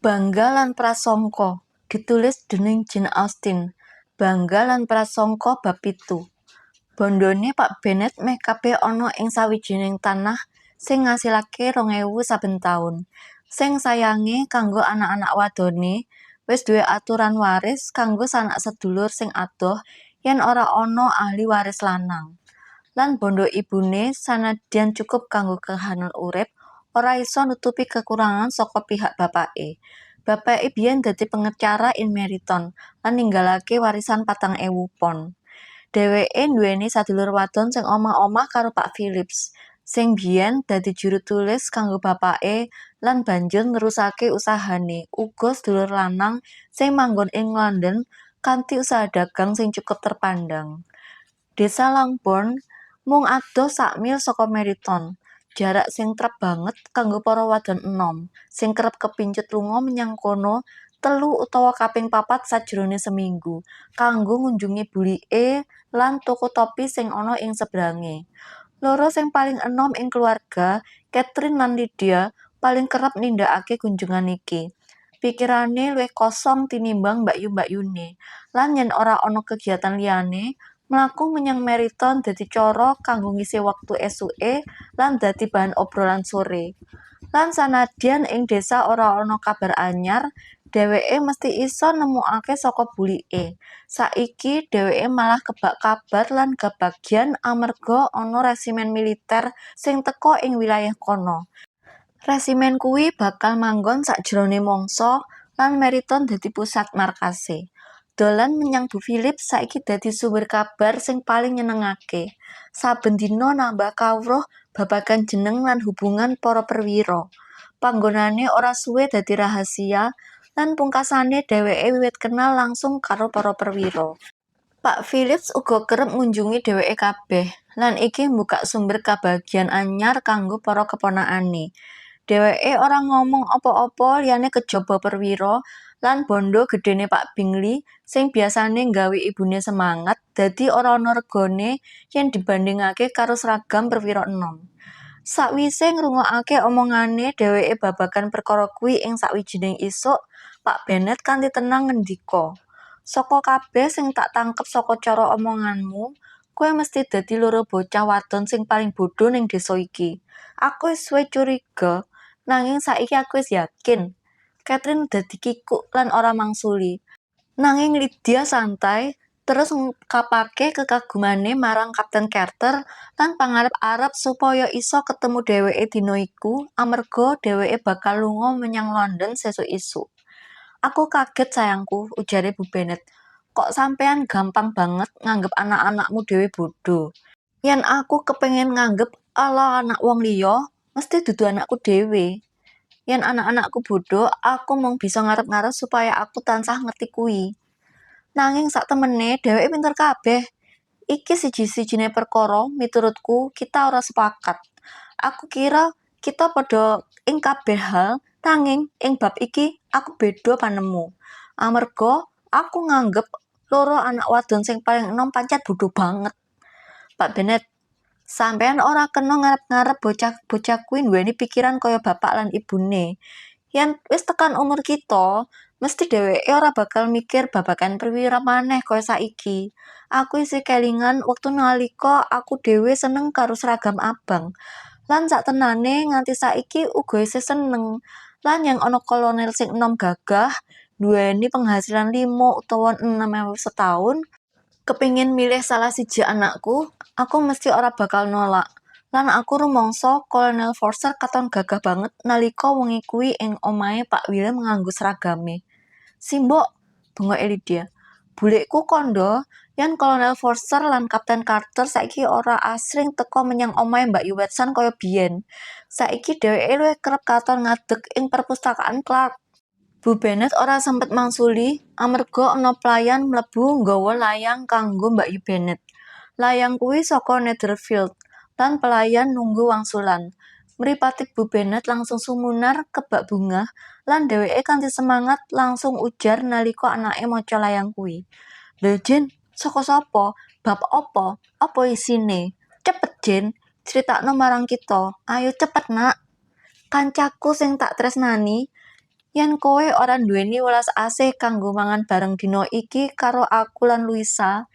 Bangga lan Prasangka, ditulis dening Jane Austen. Bangga lan Prasangka bab 7. Bondone Pak Bennet meh kabeh ana ing sawijining tanah sing ngasilake 2000 saben taun. Sing sayange kanggo anak-anak wadone, wis duwe aturan waris kanggo sanak sedulur sing adoh yen ora ana ahli waris lanang. Lan bondo ibune sanadyan cukup kanggo kahanan urip, ora iso nutupi kekurangan saka pihak bapake. Bapake biyen dadi pengacara ing Meryton lan ninggalake warisan 4000 pon. Dheweke nduweni sadulur wadon sing omah-omah karo Pak Phillips, sing biyen dadi juru tulis kanggo bapake lan banjur nerusake usahane, uga sedulur lanang sing manggon ing London kanthi usaha dagang sing cukup terpandang. Desa Longbourn mung adoh sak mil saka Meryton, jarak sing trep banget kanggo para wadon enom, sing kerep kepincut lunga menyang kono telu utawa kaping papat sajrone seminggu, kanggo ngunjungi bulike lan toko topi sing ana ing sebrange. Loro sing paling enom ing keluarga, Catherine lan Lydia, paling kerep nindakake kunjungan iki. Pikirane luwih kosong tinimbang mbakyu-mbakyune, lan yen ora ana kegiatan liyane, mlaku menyang Meryton dadi cara kanggo ngisi wektu esuke lan dadi bahan obrolan sore. Lan sanadyan ing desa ora ana kabar anyar, dheweke mesti iso nemokake saka bulike. Saiki dheweke malah kebak kabar lan kabagyan amarga ana resimen militer sing teka ing wilayah kono. Resimen kuwi bakal manggon sajrone mangsa lan Meryton dadi pusat markase. Dolan menyang Bu Phillips saiki dadi sumber kabar sing paling nyenengake. Saben dina nambah kawruh babagan jeneng lan hubungan para perwira. Panggonane ora suwe dadi rahasia lan pungkasane dheweke wiwit kenal langsung karo para perwira. Pak Phillips uga kerep ngunjungi dheweke kabeh, lan iki mbukak sumber kabagyan anyar kanggo para keponakane. Dheweke ora ngomong apa-apa liyane kejaba perwira lan bondo gedhene Pak Bingley sing biasane nggawe ibune semangat dadi ora ana regane yen dibandhingake karo seragam perwira enom. Sawise ngrungokake omongane dheweke babagan perkara kuwi ing sawijining isuk, Pak Bennet kanthi tenang ngendika, "Saka kabeh sing tak tangkep saka cara omonganmu, kowe mesti dadi loro bocah wadon sing paling bodho ning desa iki. Aku wis suwe curiga, nanging saiki aku wis yakin." Catherine dadi kikuk lan ora mangsuli. Nanging Lydia santai, terus ngungkapake kekagumane marang Kapten Carter lan pangarep-arep supaya isa ketemu dheweke dina iku amarga dheweke bakal lunga menyang London sesuk isuk. "Aku kaget sayangku," ujare Bu Bennet. "Kok sampeyan gampang banget nganggep anak-anakmu dhewe bodho. Yen aku kepengin nganggep ala anak wong liya, mesti dudu anakku dhewe. Yen anak-anakku bodho, aku mung bisa ngarep-ngarep supaya aku tansah ngerti kuwi. Nanging saktemene dheweke pinter kabeh. Iki siji-sijine perkara, miturutku, kita ora sepakat. Aku kira kita padha ing kabeh hal, nanging ing bab iki aku beda panemu. Amarga aku nganggep loro anak wadon sing paling enom pancet bodho banget. Pak Bennet, sampeyan ora kena ngarep-ngarep bocah-bocah kuwi nduweni pikiran kaya bapak lan ibune. Yen wis tekan umur kita, mesti dheweke ora bakal mikir babagan perwira maneh kaya saiki. Aku isih kelingan wektu nalika aku dhewe seneng karo seragam abang. Lan saktenane nganti saiki uga isih seneng. Lan yen ana kolonel sing enom gagah, nduweni penghasilan 5 utawa 6.000 setaun, kepingin milih salah siji anakku, aku mesti ora bakal nolak. Lan aku rumangsa Kolonel Forster katon gagah banget nalika wengi kuwi ing omahe Pak William nganggo seragame." "Simbok," bengoke Lydia. "Bulikku kandha yen Kolonel Forster lan Kapten Carter saiki ora asring teka menyang omahe Mbakyu Watson kaya biyen. Saiki dheweke luwih kerep katon ngadeg ing perpustakaan Clark." Bu Bennet ora sempet mangsuli amarga ana pelayan mlebu nggawa layang kanggo Mbakyu Bennet. Layang kuwi saka Netherfield, lan pelayan nunggu wangsulan. Mripate Bu Bennet langsung sumunar kebak bungah lan dheweke kanthi semangat langsung ujar nalika anake maca layang kuwi. "Lha Jane, saka sapa? Bab apa? Apa isine? Cepet Jane, critakno marang kita. Ayo cepet nak. Kancaku sing tak tresnani, Yen kowe ora nduweni welas asih kanggo mangan bareng dina iki karo aku lan Louisa,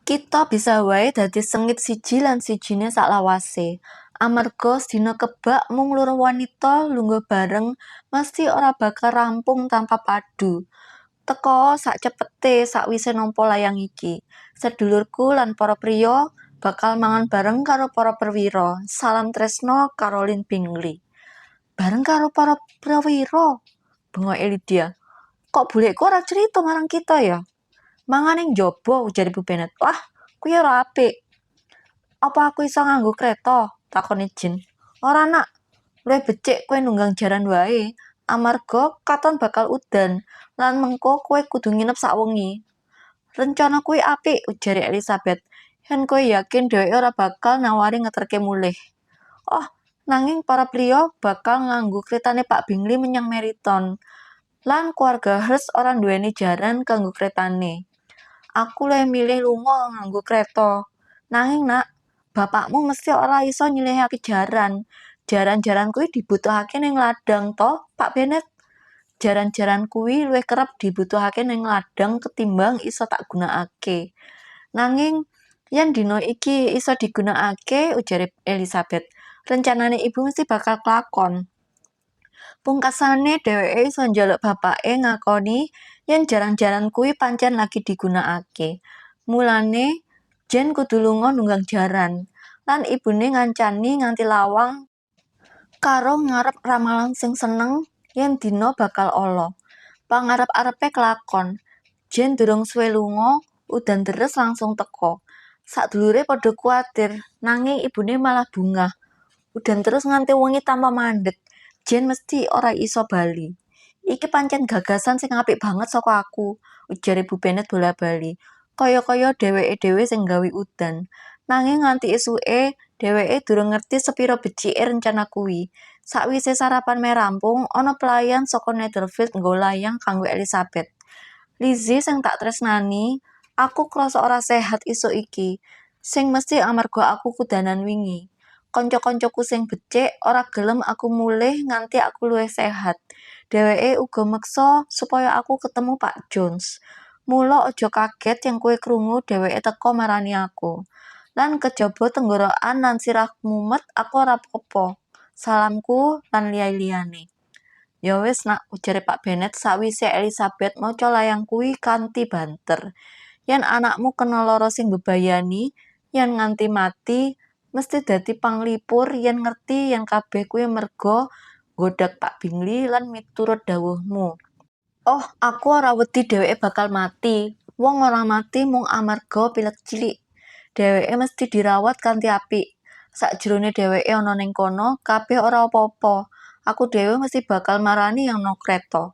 kita bisa wae dadi sengit siji lan sijine saklawase, amarga sedina kebak mung loro wanita lungguh bareng mesthi ora bakal rampung tanpa padu. Tekaa sacepete sakwise nampa layang iki. Sedulurku lan para priya bakal mangan bareng karo para perwira. Salam tresna, Caroline Bingley. Bareng karo para perwira? Bengoke Lydia. Kok bulekku ora crita marang kita ya? Mangan ing njaba, ujar Ibu Bennet. Wah, kuwi ora apik. Apa aku iso nganggo kreta? Takone Jane. Ora, Nak. Luwih becik kowe nunggang jaran wae, amarga katon bakal udan, lan mengko kowe kudu nginep sawengi. Rencana kuwi apik, ujare Elizabeth. Yen kowe yakin dheweke ora bakal nawari ngeterke mulih. Oh, nanging para priya bakal nganggo kretane Pak Bingley menyang Meryton. Lan keluarga Hurst ora nduweni jaran kanggo kretane. Aku luwih milih lunga nganggo kreta. Nanging, Nak, bapakmu mesti ora iso nyilihake jaran. Jaran-jaran kuwi dibutuhake ning ladang to, Pak Bennet? Jaran-jaran kuwi luwih kerep dibutuhake ning ladang ketimbang iso tak gunakake. Nanging yen dina iki iso digunakake, ujare Elizabeth, rencanane ibu mesti bakal klakon. Pungkasane dheweke iso njaluk bapake ngakoni yen jaran-jaran kuwi pancen lagi digunakake. Mulane Jane kudu lunga nunggang jaran. Lan ibune ngancani nganti lawang karo ngarep ramalan sing seneng yen dina bakal ala. Pangarep-arepe kelakon. Jane durung suwe lunga, udan deres langsung teka. Sadulure padha kuwatir, nanging ibune malah bungah. Udan terus nganti wengi tanpa mandeg. Jane mesti ora iso bali. Iki pancen gagasan sing apik banget saka aku, ujar Ibu Bennet bola-bali. Kaya-kaya dheweke dhewe sing nggawe udan. Nanging nganti esuke, dheweke durung ngerti sepira becike rencana kuwi. Sakwise sarapan meh rampung, ana pelayan saka Netherfield nggawa layang kanggo Elizabeth. Lizzie sing tak tresnani, aku krasa ora sehat isuk iki, sing mesti amarga aku kudanan wingi. Kanca-kancaku sing becik ora gelem aku mulih nganti aku luwih sehat. Dheweke uga meksa supaya aku ketemu Pak Jones. Mula aja kaget yen kowe krungu dheweke teka marani aku. Lan kejaba tenggorokan lan sirah mumet aku ora apa-apa. Salamku lan liya-liyane. Ya wis, Nak, ujare Pak Bennet sawise Elizabeth maca layang kuwi kanthi banter. Yen anakmu kena lara sing mbebayani, yen nganti mati, mesti dadi panglipur yen ngerti yen kabeh kuwi merga nggodak Pak Bingley lan miturut dhawuhmu. Oh, aku ora wedi dheweke bakal mati. Wong ora mati mung amarga pilek cilik. Dheweke mesti dirawat kanthi apik. Sakjroning dheweke ana ning kono, kabeh ora apa-apa. Aku dhewe mesti bakal marani ana kreta.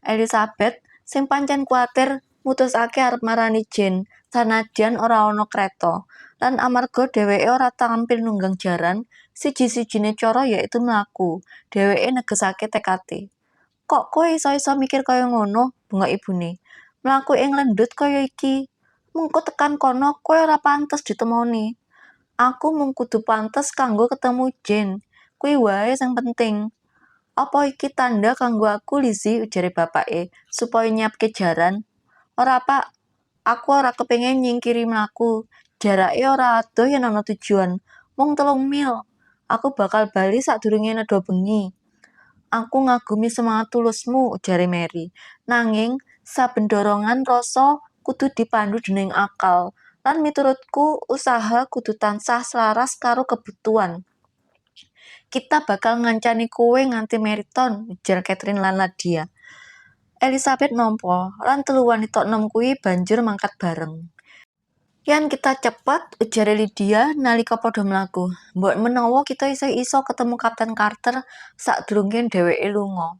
Elizabeth, sing pancen kuwatir, mutusake arep marani Jane, sanajan ora ana kreta. Lan amarga dheweke ora trampil nunggang jaran, siji-sijine cara yaitu mlaku. Dheweke negesake tekade. Kok kowe iso-iso mikir kaya ngono? Bengok ibune. Mlaku ing lendhut kaya iki. Mengko tekan kono kowe ora pantes ditemoni. Aku mung kudu pantes kanggo ketemu Jane. Kuwi wae sing penting. Apa iki tandha kanggo aku, Lizzie, ujare bapake, supaya nyiapke jaran? Ora, Pak. Aku ora kepengin nyingkiri mlaku. Jarake ora adoh yen ana tujuan. Mung 3 mil. Aku bakal bali sadurunge nedha bengi. Aku ngagumi semangat tulusmu, ujare Mary. Nanging, saben dorongan rasa kudu dipandhu dening akal. Lan miturutku usaha kudu tansah selaras karo kebutuhan. Kita bakal ngancani kowe nganti Meryton, ujar Catherine lan Lydia. Elizabeth nampa, lan telu wanita enom kuwi banjur mangkat bareng. Yen kita cepet, ujare Lydia nalika padha mlaku, mbok menawa kita isih isa ketemu Kapten Carter sadurunge dheweke lunga.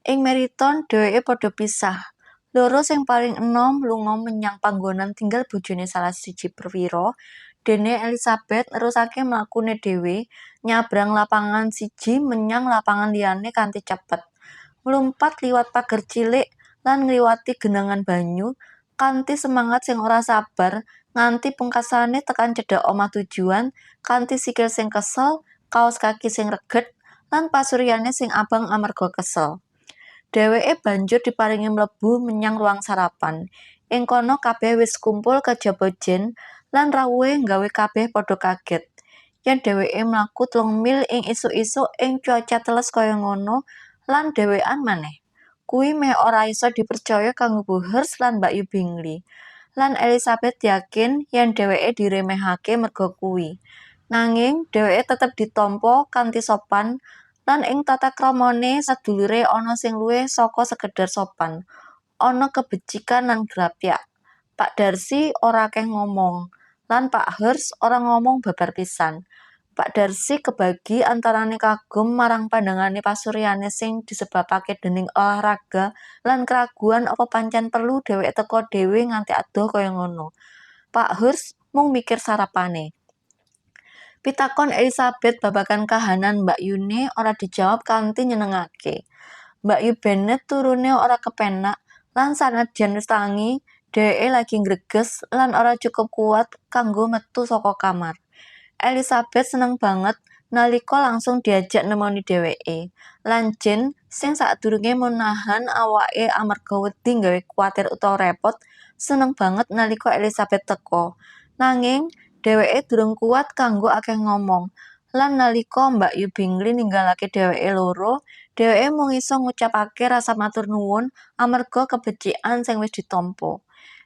Ing Meryton dheweke padha pisah. Loro sing paling enom lunga menyang panggonan tinggal bojone salah siji perwira, dene Elizabeth nerusake mlakune dhewe nyabrang lapangan siji menyang lapangan liyane kanthi cepet, mlumpat liwat pager cilik lan ngliwati genangan banyu, kanthi semangat sing ora sabar nganti pungkasane tekan cedhak omah tujuan kanthi sikil sing kesel, kaos kaki sing reged, lan pasuryane sing abang amarga kesel. Dheweke banjur diparingi mlebu menyang ruang sarapan. Ing kono kabeh wis kumpul kejaba Jane lan rawuhe nggawe kabeh padha kaget. Yen dheweke mlaku 3 mil ing isuk-isuk ing cuaca teles kaya ngono lan dhewean maneh. Kuwi meh ora isa dipercaya kanggo Bu Hurst lan Mbakyu Bingley. Lan Elizabeth yakin yen dheweke diremehake merga kuwi. Nanging dheweke tetep ditampa kanthi sopan lan ing tatakramane sadulure ana sing luwih saka sekedhar sopan, ana kebecikan lan grapyak. Pak Darcy ora akeh ngomong, lan Pak Hurst ora ngomong babar pisan. Pak Darcy kebagi antarane kagum marang pandhangane pasuryane sing disebabake dening olahraga lan keraguan apa pancen perlu dheweke teka dhewe nganti adoh kaya ngono. Pak Hurst mung mikir sarapane. Pitakon Elizabeth babagan kahanan mbakyune ora dijawab kanthi nyenengake. Mbakyu Bennet turune ora kepenak lan sanadyan wis tangi, dheweke lagi nggreges lan ora cukup kuat kanggo metu saka kamar. Elizabeth seneng banget nalika langsung diajak nemoni dheweke. Lan Jane sing sadurunge mung nahan awake amarga wedi nggawe kuwatir utawa repot, seneng banget nalika Elizabeth teka. Nanging dheweke durung kuat kanggo akeh ngomong, lan nalika Mbakyu Bingley ninggalake dheweke loro, dheweke mung isa ngucapake rasa matur nuwun amarga kebecikan sing wis ditampa.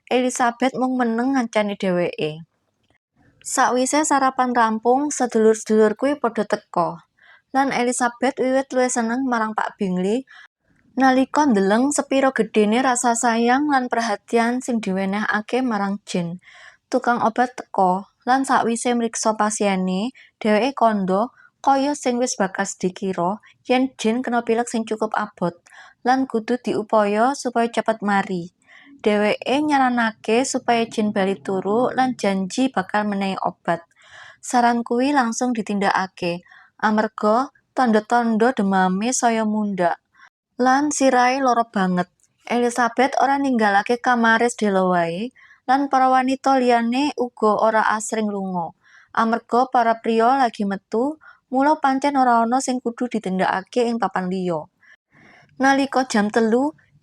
Elizabeth mung meneng ngancani dheweke. Sawise sarapan rampung, sedulur-sedulur kuwi padha teka. Lan Elizabeth wiwit luwih seneng marang Pak Bingley nalika ndeleng sepira gedhene rasa sayang lan perhatian sing diwenehake marang Jane. Tukang obat teka, lan sawise mriksa pasiene, dheweke kandha kaya sing wis bakas dikira yen Jane kena pilek sing cukup abot lan kudu diupaya supaya cepet mari. Dheweke nyaranake supaya Jane bali turu lan janji bakal menehi obat. Saran kuwi langsung ditindakake, amarga tandha-tandha demame saya mundhak lan sirahe lara banget. Elizabeth ora ninggalake kamare sedhela wae, lan para wanita liyane uga ora asring lunga. Amarga para priya lagi metu, mula pancen ora ana sing kudu ditindakake ing papan liya. Nalika jam 3,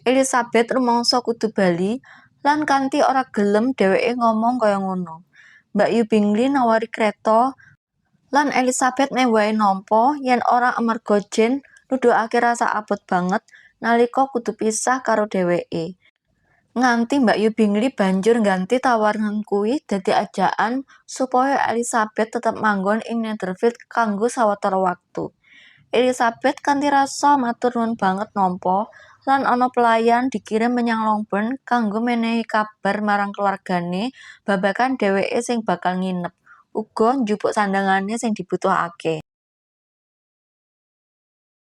Elizabeth rumangsa kudu bali, lan kanthi ora gelem dheweke ngomong kaya ngono. Mbakyu Bingley nawari kreta, lan Elizabeth meh wae nampa yen ora amarga Jane nuduhake rasa abot banget nalika kudu pisah karo dheweke. Nganti Mbakyu Bingley banjur ngganti tawaran kuwi dadi ajakan supaya Elizabeth tetep manggon ing Netherfield kanggo sawetara wektu. Elizabeth kanthi rasa matur nuwun banget nampa, lan ana pelayan dikirim menyang Longbourn kanggo menehi kabar marang keluargane babagan dheweke sing bakal nginep, uga njupuk sandhangane sing dibutuhake.